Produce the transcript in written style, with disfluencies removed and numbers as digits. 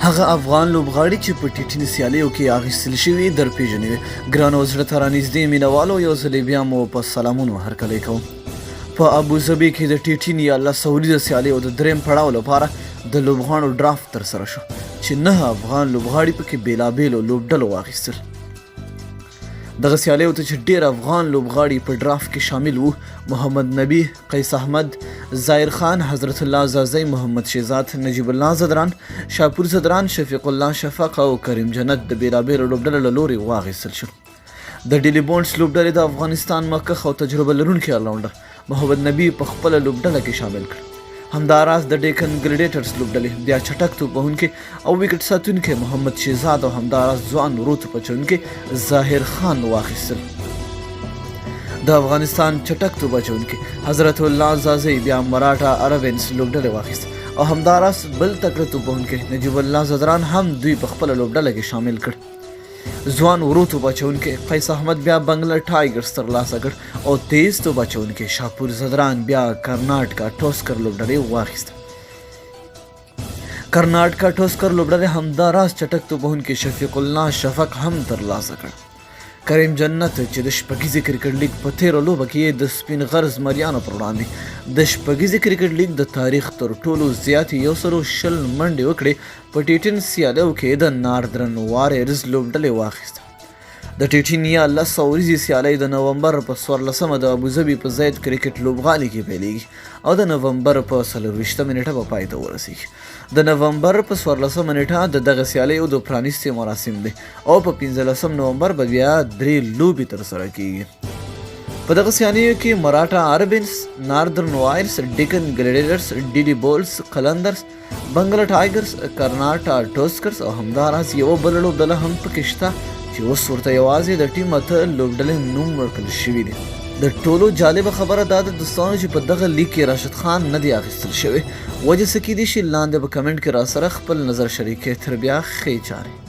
هغه افغان لوبغاړي چې په ټي ټین سیالیو کې اخیستل شوي در پیژني. ګرانو زړه ته رانږدې مینوالو، یو ځل بیا مو په سلامونو هرکلی کوم. په ابوظبي کې د ټي ټین یا 10 اوریزه سیالیو د دریم پړاو لپاره د لوبغاړو ډرافت ترسره شو چې 9 افغان لوبغاړي پکې بېلابېلو لوبډلو واخیستل. دغه سیالیو ته چې ډېر افغان لوبغاړي په ډرافت کې شامل وو، محمد نبي، قیس احمد، ظاهر خان، حضرت الله ځاځی، محمد شهزاد، نجیب الله ځدران، شاپور ځدران، شفیق الله شفق او کریم جنت د بېلابېلو لوبډلو له لوري واخیستل شول. د ډیلي بونډز لوبډلې د افغانستان مخکښ او تجربه لرونکی الراونډر محمد نبي په خپله لوبډله کې شامل کړ. همداراز د ډیکن ګلیډیټرز لوبډلې بیا چټک توپ وهونکی او ویکټ ساتونکی محمد شهزاد او همداراز ځوان ورو توپ اچونکی ظاهر خان واخیستل. د افغانستان چټک توپ اچونکی حضرت الله ځاځی بیا مراټا اروینس لوبډلې واخیست او همداراز بل تکړه توپ وهونکی نجیب الله ځدران هم دوی په خپله لوبډله کې شامل کړ. ځوان ورو توپ اچونکی قیس احمد بیا بنګله ټایګرز ترلاسه کړ او تیز توپ اچونکی شاپور ځدران بیا کرناټکا ټوسکر لوبډلې واخیسته. کرناټکا ټوسکر لوبډلې همدا راز چټک توپ وهونکی شفیق الله شفق هم ترلاسه کړ. کریم جنت چې د شپږیزې کرکټ لیګ په تیره لوبه کې یې د سپین غر زمریانو پر وړاندې د شپږیزې کرکټ لیګ د تاریخ تر ټولو زیاتې 120 منډې وکړې، په ټي ټین سیالیو کې د ناردرن واریرز لوبډلې واخیسته. د ټي ټین یا 10 اوریزې سیالۍ د نومبر په 14مه د ابوظبي په زید کرکټ لوبغالي کې پیلېږي او د نومبر په 24مه نېټه به پای ته ورسېږي. د نومبر په 14مه نېټه د دغه سیالیو د پرانیستې مراسم دی او په 15 نومبر به بیا درې لوبې ترسره کېږي. په دغه سیالیو کې مراټا اربنس، ناردرن وایرس، ډیکن ګلیډیټرز، ډیلي بولز، قلندرز، بنګله ټایګرز، کرناټا ټوسکرز او همداراز یوه بله لوبډله هم پکې شته چې اوس ورته یوازې د ټیم 8 لوبډلې نوم ورکړل شوي دي. د ټولو جالبه خبره دا ده دوستانو چې په دغه لیګ کې راشد خان نه دی اخیستل شوی. وجه څه کیدی شي؟ لاندې په کمنټ کې راسره خپل نظر شریک کړئ. تر بیا ښې چارې.